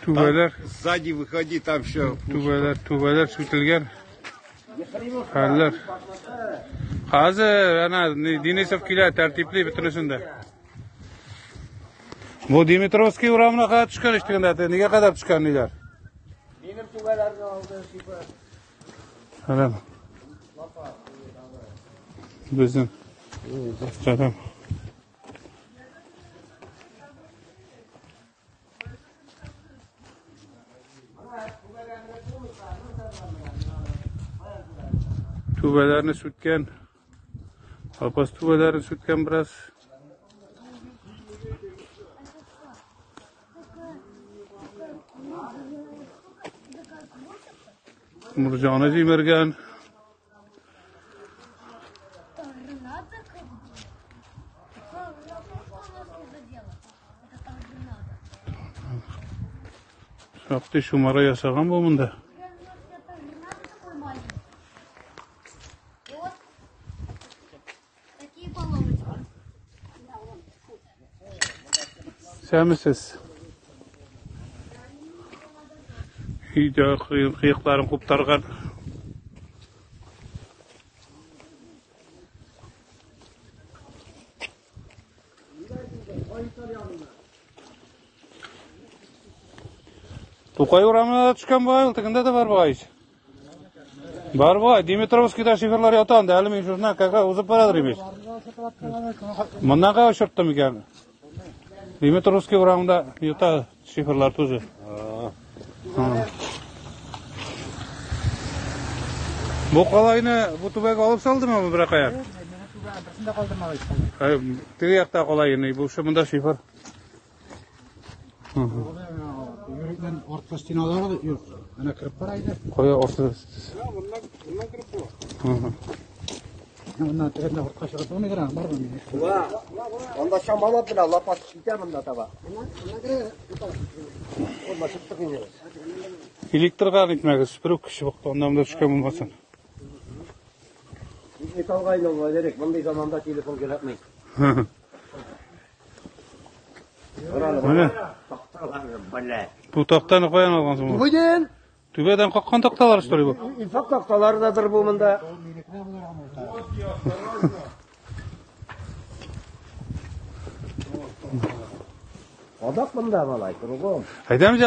Түбәләр. Сзади выходи, там все. Түбәләр, түбәләр сүтелгән. Хәлләр. Хәзер ана Денисов килә, тәртипли бөтенесен дә. Бу Димитровский урамына кадәр төшкән ич дигәндә, нигә кадәр төшкән ниләр? Минем түбәләрне алды шифер. Сәлам. Безнең. Сәлам. Түбәләрне сүткән. Лапас түбәләрен сүткән бераз. Морҗаны җимергән. Шактый шумара ясаган бу монда. Сәмесез. Өйдә кыекларын куптарган. Тукай урамына да төшкән бугай, ул тегендә дә бар бугай. Бар бугай, Димитровскийда шиферлар ята анда, әле мин шуннан кака узып барадыр имеш. Моннан кая очырттым икән? Димитровский урамында ята шиферлар тоже. Бу калайны бу түбәгә алып салдымы бу берәр кая? Берсен дә калдырмады. Теге якта калайны, бу шу монда шифер. Йөрәктән артка стеналары юк. Әнә кереп бара иде. Кая арты? Моннан тегендә артка чыгып булмый гына, бармы мин? Анда шамалап белән лапас китә монда таба. Монда чыктык инде. Электрга нитмәгез, бер үк кеше бакты, аннан да төшкән булмасын. Металлга айналма керек. Мондый заманда телефон кирәкми. Менә Такталар, бля. бу тактаны каян алгансың бу? Бүген Түбәдән каккан такталар что ли бу? инфак такталарыдадыр бу монда. Адак монда малай, кругом. Әйдәм.